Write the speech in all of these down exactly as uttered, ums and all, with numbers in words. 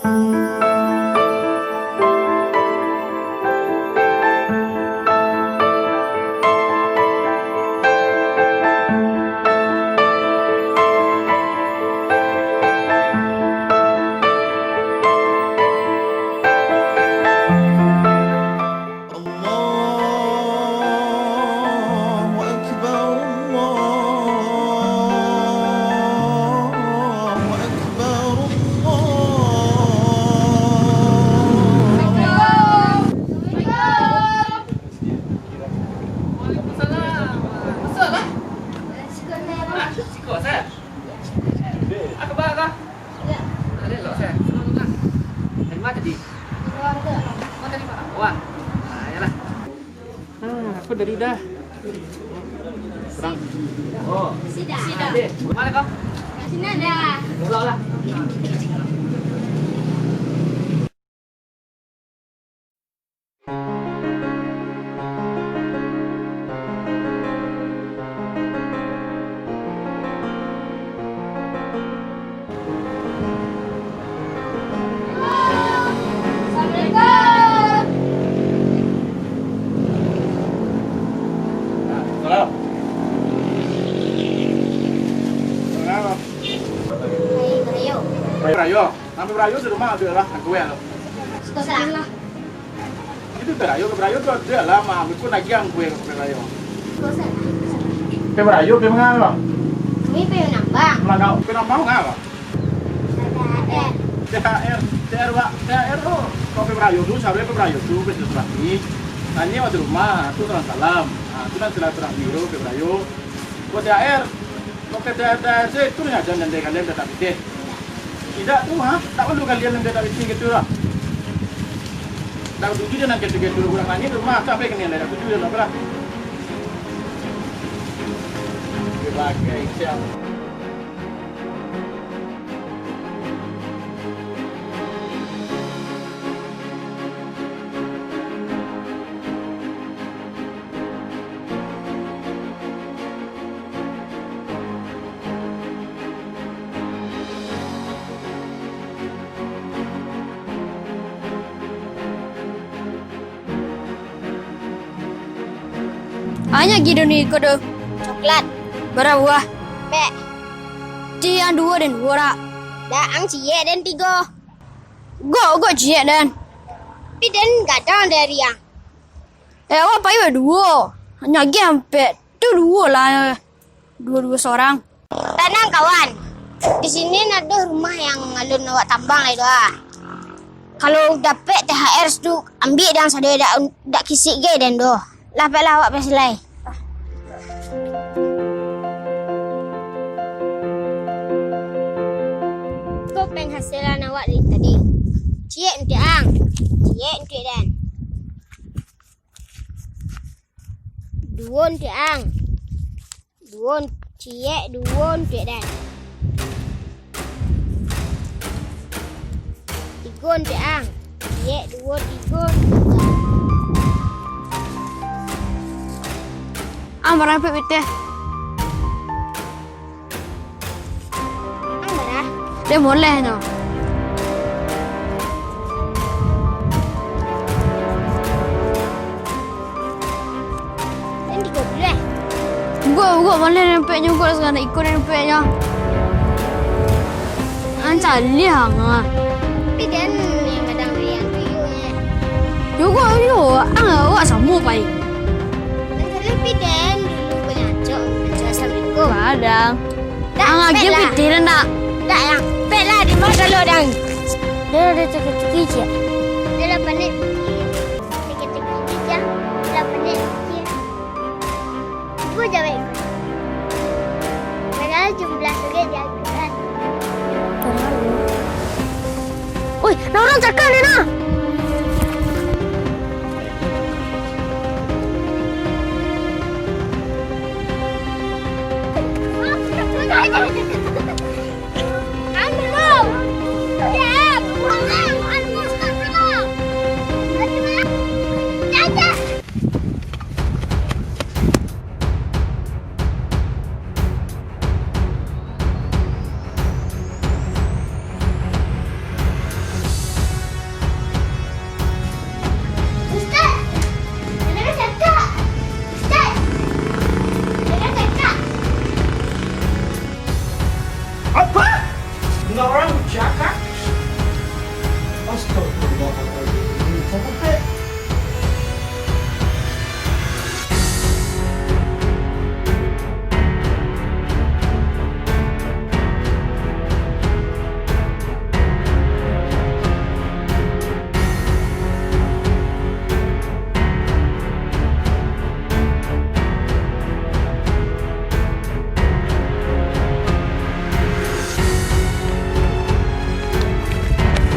الله أكبر، الله أكبر، الله. Waalaikumsalam. Masuklah. Ah, siko, Sir. Apo kaba kah? Elok, Sir. Dari ma tadi? Wah, tadi, Pak. Wah. Ah, iyolah. Ah, aku dari dah. Terang. Oh. Sida. Sida. Mana kau? Sini ada. Pulang lah. Salam. Salam. Barayo. Barayo. Sampai barayo di rumah tu lah, aku ya. Suka salah. Itu barayo, barayo tu ada lah, mah. Aku nak giang kue barayo. Suka salah. Pai barayo, pai manga? Kami pai nambang. Mana? Pai nambang manga? T H R. T H R, T H R, Pak. T H R tu, kalau pai barayo tu, saharusnyo pai barayo tu, pai silaturahmi. Tanyo di rumah, tu salam-salam. Ha, tu nan silaturahmi tu, pai barayo. Buat T H R, kalau T H R, T H R tu, tu nan aja nan dari kalian datang pitih. Indak tu, ha? Ndak paralu kalian nan datang pitih gitu lah. Ndak setuju jo nan gitu-gitu, urang nangih di rumah, sampai kalian ndak setuju jo lah. Sebagai siapa? Anyo gidoni iko do. Coklat. Bara buah? Ampek. Ti ang duo den, duo rak. Dak, ang ciek den tigo. Gok, gok ciek den. Tapi den gadang dari ang. Eh, awak pai baduo. Nagih ampek. Tu duo lah. Duo-duo sorang. Tanang, kawan. Di sini ado rumah yang alun awak tambang lai doh. Kalau dapek T H R tu, ambiak den sado, dak, dak kisik ge den doh. Lah, pailah awak pasilai. Iko penghasilan awak dari tadi. Ciek untuak ang. Ciek untuak den. Duo untuak ang. Duo, ciek duo untuak den. Tigo untuak ang. Ciek duo, tigo untuak ang. Ang bara ampek pitih? Ang bara? Den moleh nyo. Den tigo puluah. Gok, gok, moleh den ampeknyo, gok, sagandak iko den ampeknyo. Ang caliak ang ah. Tapi den nan gadang dari ang tu iyo, eh. Yo, gok, yo, ang awak samo pai. Ang caliak, tapi den dulu banyak acok, acok Assalamualaikum. Gadang. Dak, ang agiah pitih den dak? Dak, yang. Pek lah, di ma kalau dang? Den ado teka-teki ciek. Den lah panek. Teka-teki ciek, lah panek ciek. Ibu jawek. Padahal jumlah surek di Al-Quran. Oi, nah urang cakak ni nah. Cakak. Astagfirullahaladzim. Cakak, Pek.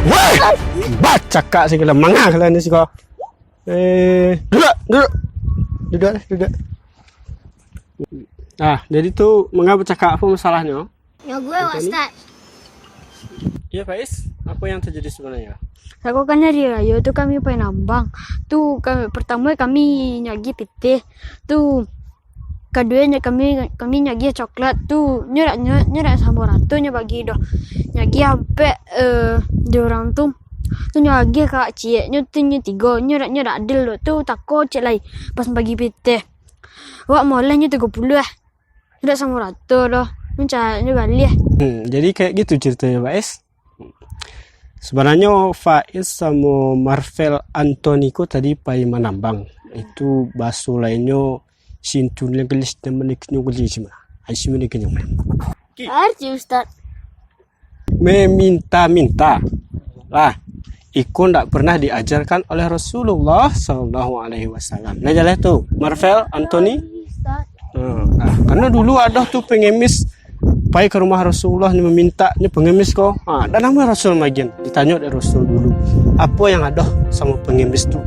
Weh! Bacakak sagalo, manga kalian ni siko. Eh, duduk, duduk. Duduk, duduk. Ah, jadi tu, manga bacakak, apo masalahnyo? Yo gue, Ustaz. Ya, Faiz, apa yang terjadi sebenarnya? Sakokan hari rayo tu kami pai nambang. Tu kami, pertamo kami nyo agiah pitih. Tu kaduo nyo kami, kami nyo agiah coklat. Tu nyo dak, nyo, nyo dak samo rato nyo bagi doh. Nyo agiah ampek, eh, di urang tu. Tu nyo agiah ka ciek nyo tu nyo tigo. Nyo dak, nyo dak adil doh. Tu tako ciek lai pas bagi pitih. Awak moleh nyo tigo puluah. Nyo dak samo rato doh. Nyo cak nyo galiah. Hmm, jadi kayak gitu ceritanya, Faiz. Sebenarnyo Faiz samo Marvel Anthony ko tadi pai manambang. Itu baso lainnyo sintu nyo gelis dan manikinyo gelis mah. Ai si manikinyo mah. Arti, Ustaz. Meminta-minta. Lah, iko ndak pernah diajarkan oleh Rasulullah sallallahu alaihi wasallam. Nah, jaleh tu, Marvel Anthony. Ustaz. Hmm, nah, karena dulu ada tu pengemis pai ka rumah Rasulullah, nyo maminta nyo pengemis ko. Ha, dan namo Rasul magian. Ditanyo dek Rasul dulu, apo yang ado samo pengemis tu?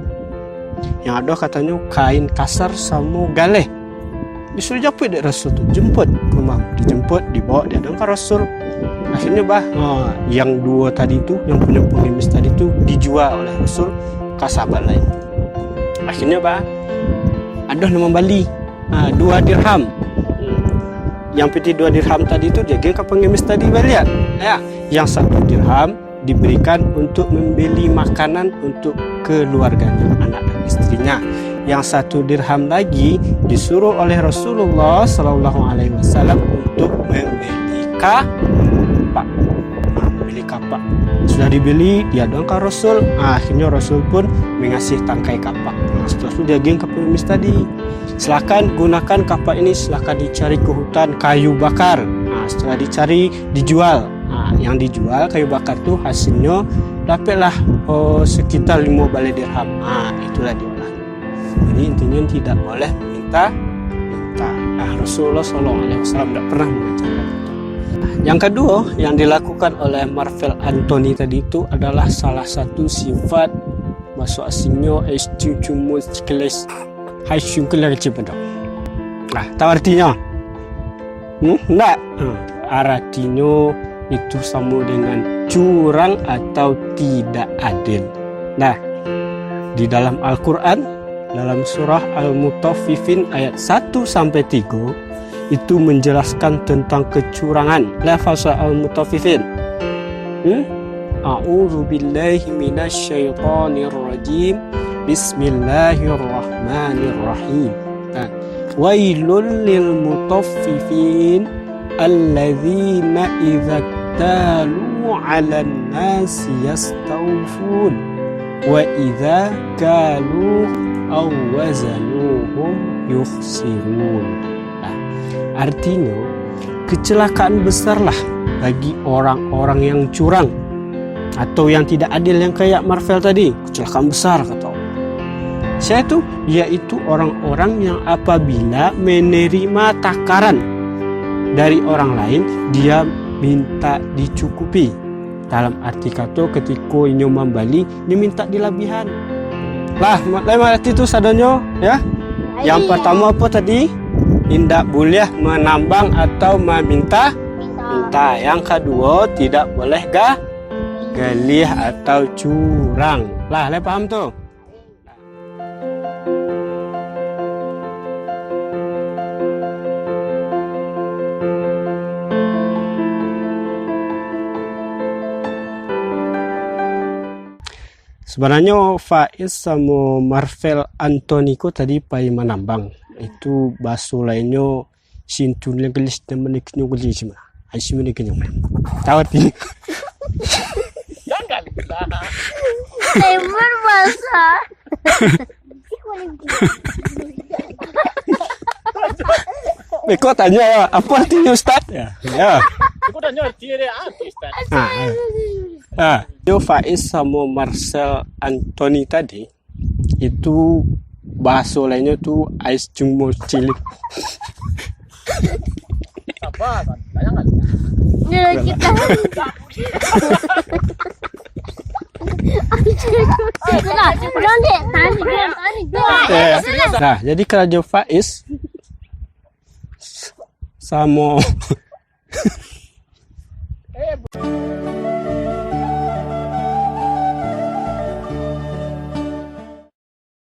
Yang ado katonyo kain kasar samo galeh. Disuruh japuik dek Rasul tu, jemput ke rumah. Dijemput, dibawa, diadokan ka Rasul. Akhirnyo bah, ha, yang duo tadi tu, yang punyo pengemis tadi tu dijua oleh Rasul ka sahabat lain. Akhirnyo bah, ado nan mambali. Ha, dua dirham. Yang pitih dua dirham tadi tu diagiah ka pengemis tadi baliak. Ya, yang satu dirham diberikan untuk membeli makanan untuk keluarganya, anak dan istrinya. Yang satu dirham lagi disuruh oleh Rasulullah sallallahu alaihi wasallam untuk membeli kapak. Ha, membeli kapak. Sudah dibeli, diadokan ka Rasul. Ha, akhirnyo Rasul pun mangasih tangkai kapak. Ha, setelah tu diagiah ka pengemis tadi. Silakan gunakan kapak ini, silakan dicari ke hutan kayu bakar. Ha, setelah dicari, dijual. Ha, yang dijual kayu bakar tu hasilnyo dapatlah, oh, sekitar limo baleh dirham. Ha, itulah diolah. Jadi intinyo tidak boleh minta-minta. Nah, Rasulullah sallallahu alaihi wasallam tidak pernah mengajarkan itu. Yang kedua yang dilakukan oleh Marvel Anthony tadi itu adalah salah satu sifat bahasa asingnyo, eh, cumu sekelas Hai syukur lah kecil pedang. Nah, tahu artinya? Hmm, ndak? Hmm, artinya itu sama dengan curang atau tidak adil. Nah, di dalam Al-Quran, dalam surah Al-Mutaffifin ayat satu sampai tiga, itu menjelaskan tentang kecurangan. Lafaz Al-Mutaffifin. Hmm? A'udzu billahi minasy syaithanir rajim. Bismillahirrahmanirrahim. Nah, wailul lil mutaffifin alladzina idza talu 'alan nasi yastawfun wa idza kalu aw wazanuhum yukhsirun. Nah, artinyo, kecelakaan besarlah bagi orang-orang yang curang atau yang tidak adil yang kayak Marvel tadi. Kecelakaan besar, kata Allah. Siapa itu? Yaitu orang-orang yang apabila menerima takaran dari orang lain, dia minta dicukupi. Dalam arti kato, ketiko inyo mambali, nyo mintak dilabihan. Lah, ma-, lai mangarati tu sadonyo, ya. Yang pertamo apo tadi? Indak buliah manambang atau maminta-minta. Yang kaduo, tidak boleh ga-, galiah atau curang. Lah, lai paham tu? Sabananyo Faiz samo Marvel Anthony ko tadi pai manambang. Itu baso lainnyo sintu nyo gelis dan manikinyo gelis mah. Ai si manikinyo mah. Tahu artinyo? Timun basah. Eh, kau tanya lah, apa artinya Ustaz? Ya. Ya. Aku tanya arti dia apa, Ustaz? Ah, ah. Ah, yo Faiz sama Marcel Anthony tadi, itu bahaso lainnyo tu ais cungmo cilik. Apa? Tanya nggak? Nggak, kita. Sudah, sudah, dek. Tahan, dek. Tahan, dek. Eh, nah, jadi karajo Faiz s-, samo